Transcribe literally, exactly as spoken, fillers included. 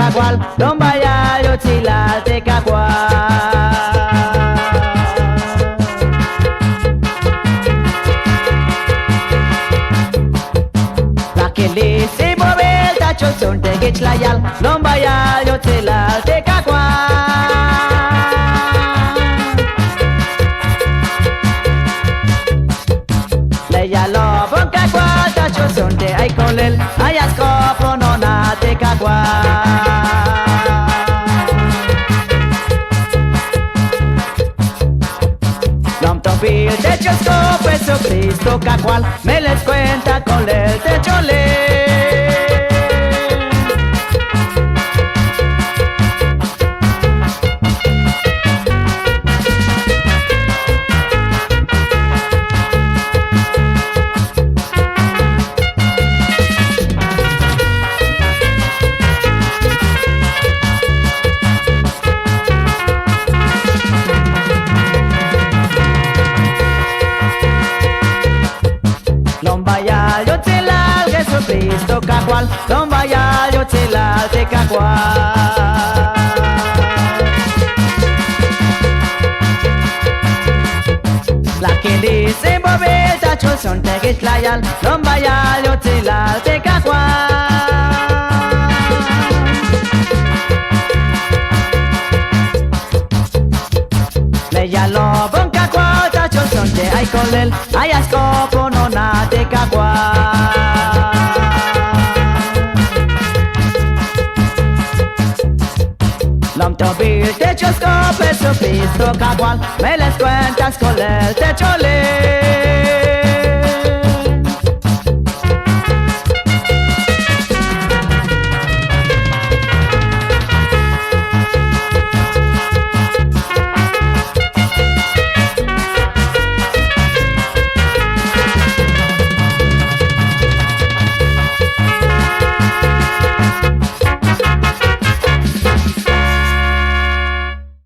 Kajwal, lom bayal yotsilal te Kajwal. La kilij sin bobil ta ch'ol son te kich la yal, lom bayal yotsilal te Kajwal. Le yalobon Kajwal ta ch'ol son te ay kolel, ay a sk'oponon a te Kajwal. Lom to bil te ch'ol sk'op Jesucristo Kajwal, melel skuenta kolel te ch'ole. Lom bayal yotsilal Jesucristo Kajwal, lom bayal yotsilal te Kajwal. La kilij sin bobil ta ch'ol son te kich la yal, lom bayal yotsilal te Kajwal. Me yalobon Kajwal ta ch'ol son te ay kolel, ay a sk'oponon a te Kajwal. Lom to bil te ch'ol sk'op Jesucristo Kajwal, melel skuenta skolel te ch'ole.